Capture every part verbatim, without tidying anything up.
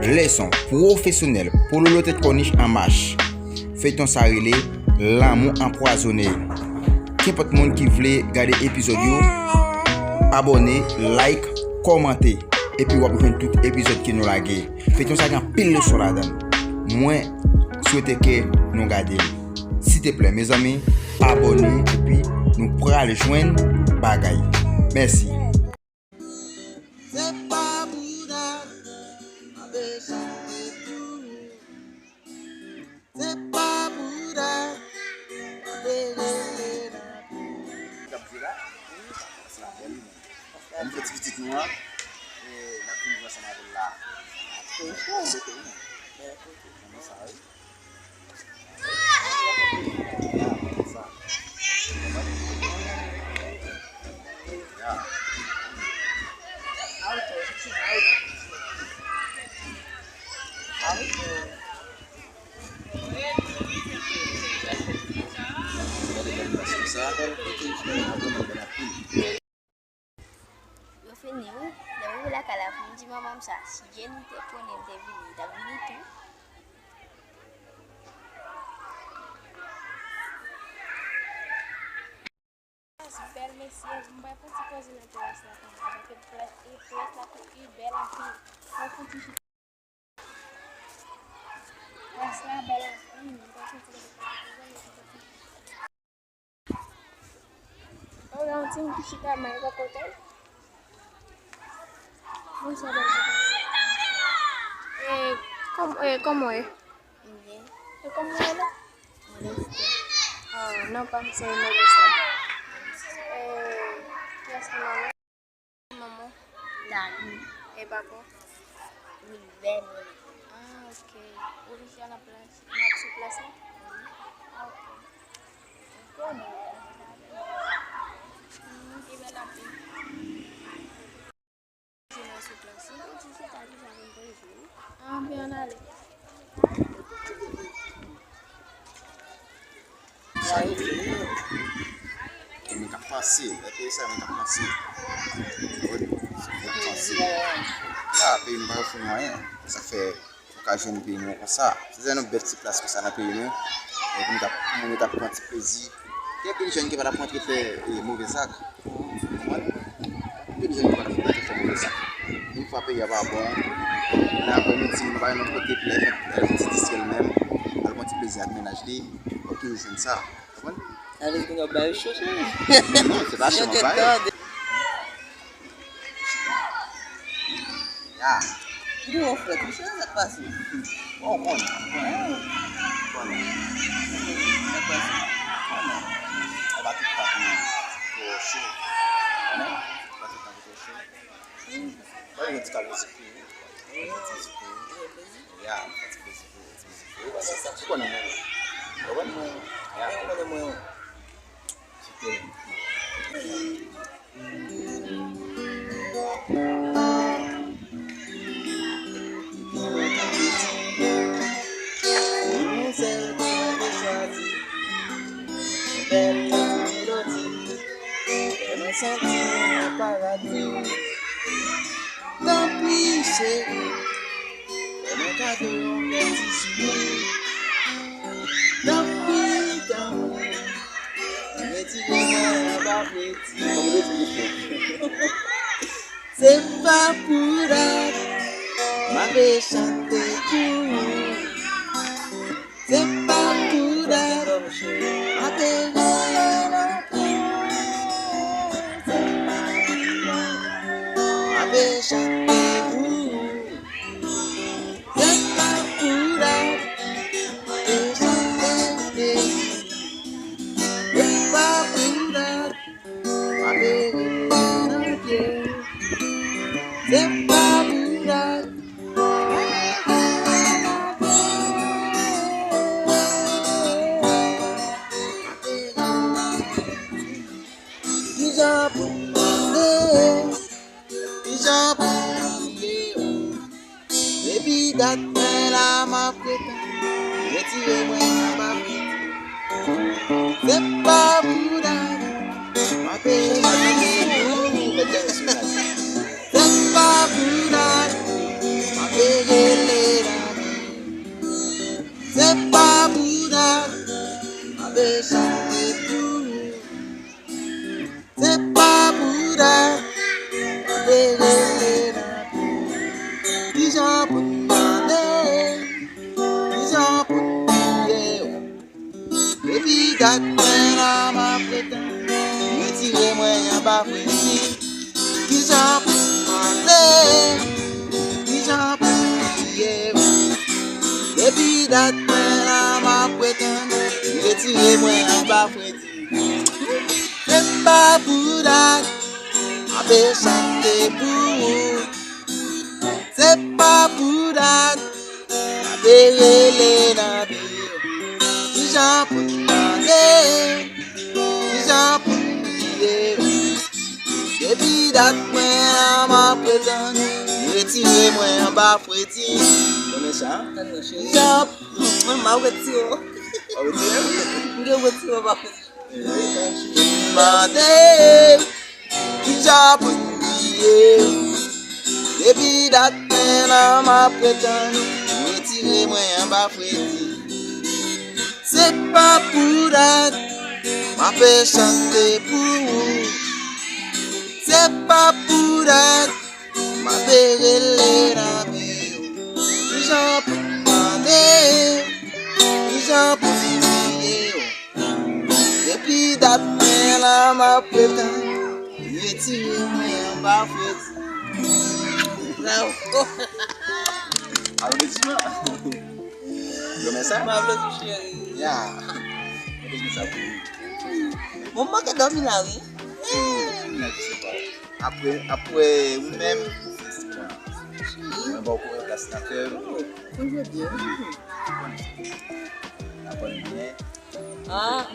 Leson pwofesyonèl, Pololo Tèt Kònich an mach. Feyton sa rele Lanmou Anpwazone. Kenpòt moun ki vle gade epizòd yo, abòne, like, kòmante, epi w ap jwenn tout epizòd ke nou lage. Feyton sa gen anpil leson ladan l. Mwen swete ke nou gade l. Silteplè, mezanmi, abòne, epi nou pral jwenn bagay. Mèsi. Se pa bouda, m ap chante pou ou. Se pa bouda, m ap rele nan. K ap jwe la? Sa bèl, men. Ann fè ti pitit nou an, e n ap vin jwe ansanm avè l la. Kote w? Kote w? Nan sa, wi. Yo fini wi. Lè m rive lakay la pou m di manman m sa, si Jenny te konnen m te vini, li t ap vini tou. Bèl mesye, m pral pran ti poze nan teras la kounya, paske teras la tou bèl anpil. Mwen fouti chita. Teras la bèl anpil, m pral pran ti poze nan teras la. Oh, gen yon timoun ki chita mal bò kote l. Bonswa, bonswa. E, kòm-, e, kòman w ye? M byen. E kòman w rele? Modeste. Ah, non pa m se Melissa. E, kiyès ki manman w? Manman w? Dani. E papa w? Wilbert. Ah, ok. Ou vin chita nan plas, nan sou plas la? Ah, ok. Ou konnen. Hmm, li bèl anpil. Jwe nan sou plas la. Ou di chita deja vin pou jwe, wi. Ah, anben ann ale. Sa yo fini. E men k ap pase, lè peyi sa men k ap pase. Wi, sa k ap pase. La, peyi nou pa ofri nou anyen. Sa fè nou ka jwenn peyi nou konsa. Se te yon bèl ti plas konsa nan peyi nou. Epi nou t ap, moun yo t ap pran ti plezi. Gen anpil jèn ki pa t ap rantre fè, e, move zak. Konprann? Anpil jèn ki pa t ap rantre fè move zak. Yon fwa peyi a pa bon, nan aprèmidi, nou pa gen lòt kote pou l al fè, al fè ti distrè l menm, al pran ti plezi ak mennaj li. Ok, yo jwenn sa. Konprann? Sa vle di kounye a w ba yo cho, cheri. Non, se pa cho m ap ba yo. Ya. Ki nou frèt, monchè, sa k pase? Bon, w konnen, w konnen. W konnen. Sa k pase? W konnen. E pa tout tan pou, pou cho. W konnen? E pa tout tan pou cho. Ba yo yon ti kal mizik pou ou. Yon ti mizik pou ou. Ya, yon ti mizik pou ou, ti mizik pou ou. Ou konnen mwen. Ou konnen mwen. Ya. Ou konnen mwen. Yon sèl ti mwen te chwazi, yon bèl ti melodi, fè mwen santi mwen an paradi. Tanpri, cheri, fè mwen kado yon bèl ti souri. Tanpri, tanpri, retire mwen anba fredi. Se pa pou dat m ape chante pou ou. Se pa pou dat m ape rele nan kè. Se pa pou dat m ape chante pou ou. Se pa pou dat m ape chante. Se pa pou dat m ape rele nan kè. Se pa pou dat m ape rele nan kè. Kijan pou m mande, kijan pou m priye ou? Depi dat mwen la m ap retan, retire mwen anba fredi. Se pa pou dat m ape rele. Se pa pou dat m ape rele Kijan pou n mande, kijan pou n priye, depi dat mwen la m ap ret tann, retire mwen anba fredi. Kijan pou n mande, kijan pou n priye, depi dat mwen la m ap ret tann, retire mwen anba fredi. Se pa pou dat m ape chante pou ou. Se pa pou dat m ape rele nan biro. Kijan pou n mande, kijan pou n priye, depi dat mwen la m ap ret tann, retire mwen anba fredi. Konnen sa? Kijan pou... Mwen, m ap retire w. W ap retire m? M gen retire w anba fredi. Mande kijan pou n priye. Depi dat mwen la m ap ret tann, retire mwen anba fredi. Se pa pou dat m ape chante pou ou. Se pa pou dat m ape rele nan biro. Kijan pou n mande, kijan pou n priye. Depi dat mwen la m ap ret tann, retire mwen anba fredi. Bravo. Aplodisman. Yo men sa? M aplodi cheri. Ya. Aplodisman sa pou ou. Bon, m manke dòmi la wi. Apre, apre ou menm, se mwen. Mwen ba w pran plas nan kè m. Ou jwe byen. Ou konnen. N ap konn byen. Ah.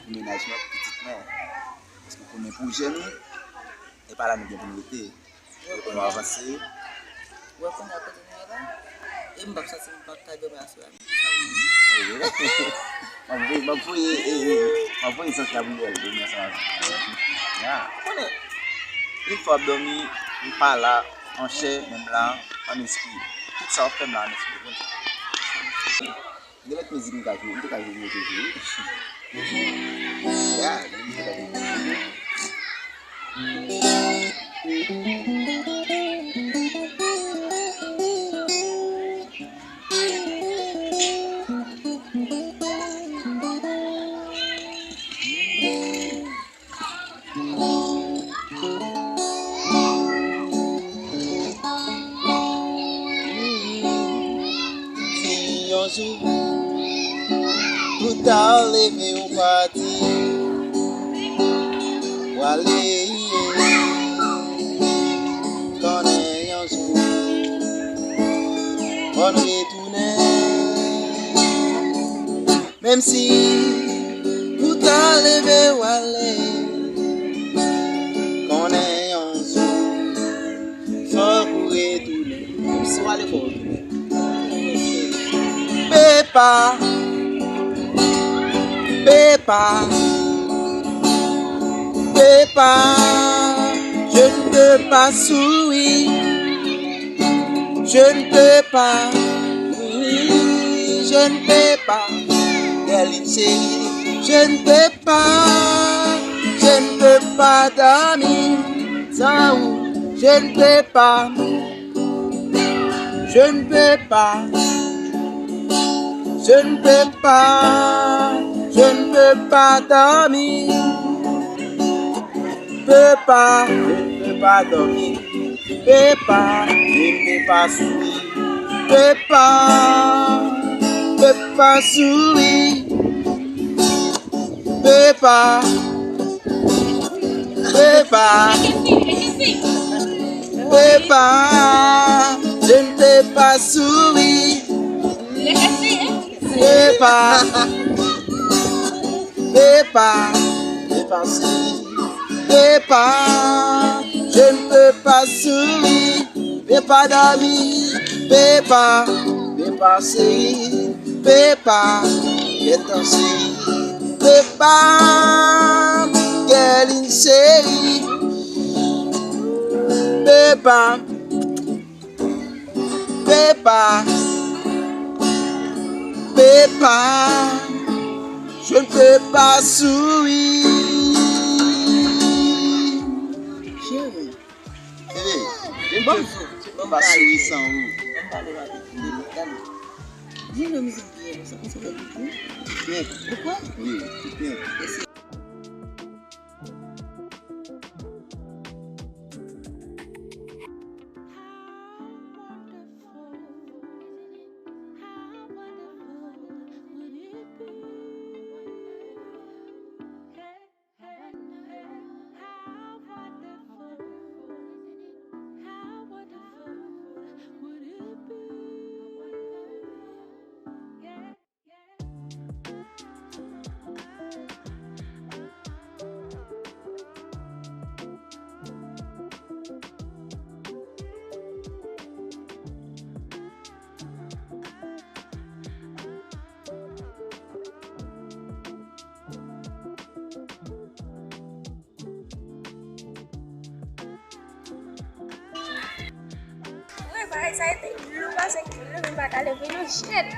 Pou mennaj mwen, pou pitit mwen. Paske konnen pou jèn nou, e pa la nou gen pou nou rete. Pou nou avanse. Ou wè kounye a kote nou ye la? E m p ap santi m p ap ka dòmi aswè a. M ap voye, m ap voye, e, e, m ap voye sant Gabriel dòmi ansanm avèk mwen. Ya. Konnen. Yon fwa w ap dòmi, m pa la an chè, men m la an espri. Tout sa w ap fè, m la an espri. Gen lòt mizik m ka jwe, m te ka jwe pou yo te jwe wi. Ya, gen mizik m ka jwe. Si yon jou ou ta leve ou pati, w ale, konnen yon jou w ap retounen. Menm si ou ta leve w ale, konnen yon jou fòk ou retounen. Menm si w ale, fòk ou retounen. Pepa, pepa, pepa, je ne peux pas sourire. Je ne peux pas, je ne peux pas, Guerline chérie, je ne peux pas, je ne peux pas dormir sans vous, je ne peux pas, je ne peux pas, je ne peux pas, je ne peux pas dormir. Peux pas, je ne peux pas dormir. Peux pas, je ne peux pas sourire. Peux pas, peux pas sourire. Peux pas, peux pas, peux pas, je ne peux pas sourire. Pepa, Pepa, Pepa chérie, Pepa, je ne peux pas sourire, Pepa dormir, Pepa, Pepa chérie, Pepa, viens danser, Pepa, quelle une série, Pepa. Pepa, Pepa, je ne peux pas sourire. Cheri, bonjou. Mwen pa souri san ou. Di nou mizik byen konsa, konsa fè boukou. Ou kwè? Wi, ou kwè. Wi, bagay sa yo te lou pase ki lou, m pa ka leve yo jèt.